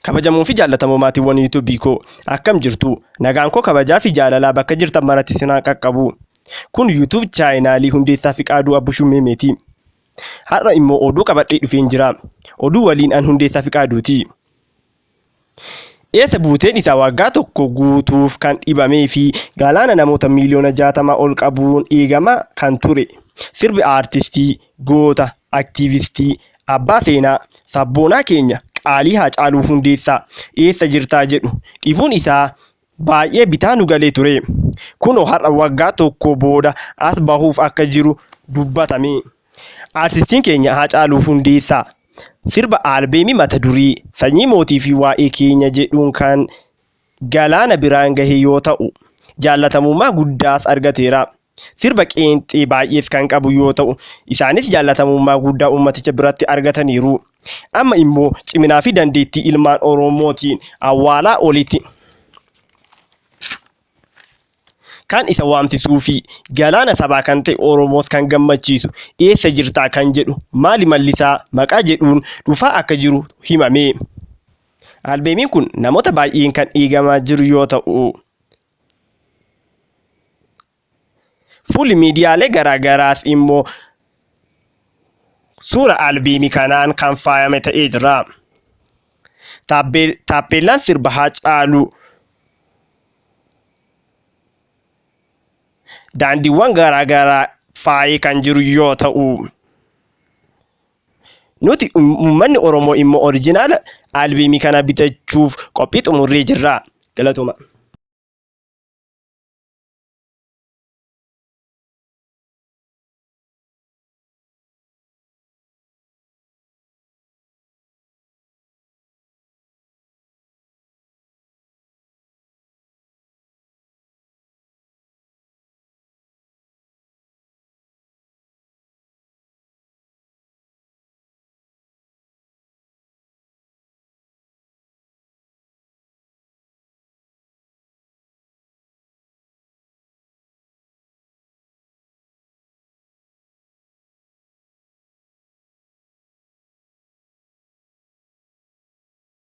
Kabajamoo fi jaallatamoo maatiiwwan YouTube koo akkam jirtu? Nagaan koo kabajaa fi jaalalaa bakka jirtan maratti isin haa qaqqabu. Kun YouTube chaayinaalii Hundeessaa Fiqaaduu Abbushuu Meemeeti. Har'a immoo oduu qabadhee dhufeen jira. Oduu waliin an Hundeessaa Fiqaaduuti. Eessa buuteen isaa waggaa tokko guutuuf kan dhibamee fi galaana namoota miiliyoona 60 ol qabuun eegamaa kan ture sirbi aartistii, goota, aktiivistii, abbaa seenaa, sabboonaa keenya qaalii Haacaaluu Hundeessaa eessa jirtaa jedhu dhibuun isaa baay'ee bitaa nu galee ture. Kunoo har'a waggaa tokko booda as bahuuf akka jiru dubbatame. Aartistiin keenya Haacaaluu Hundeessaa sirba aalbeemii mata duree Sanyii Mootii fi Waa'ee Keenya jedhuun kan galaana biraan gahe yoo ta'u, jaallatamummaa guddaas argateera. Sirba qeenxee baay'ees kan qabu yoo ta'u, isaanis jaallatamummaa guddaa uummaticha biratti argataniiru. Amma immoo ciminaa fi dandeettii ilmaan Oromootiin awwaalaa olitti kan isa waamsisuu fi galaana sabaa kan ta'e Oromoos kan gammachiisu eessa jirtaa kan jedhu maali mallisaa maqaa jedhuun dhufaa akka jiru himame. Albeemiin kun namoota baay'een kan eegamaa jiru yoo ta'u, Fuulli miidiyaalee garaagaraas immoo suura albeemii kanaan kan faayame ta'ee jira. Taappeellaan sirba Haacaaluu daandiiwwan garaagaraa faayee kan jiru yoo ta'u, nuti uummanni Oromoo immoo orijinaala albeemii kana bitachuuf qophii xumurree jirra. Galatooma.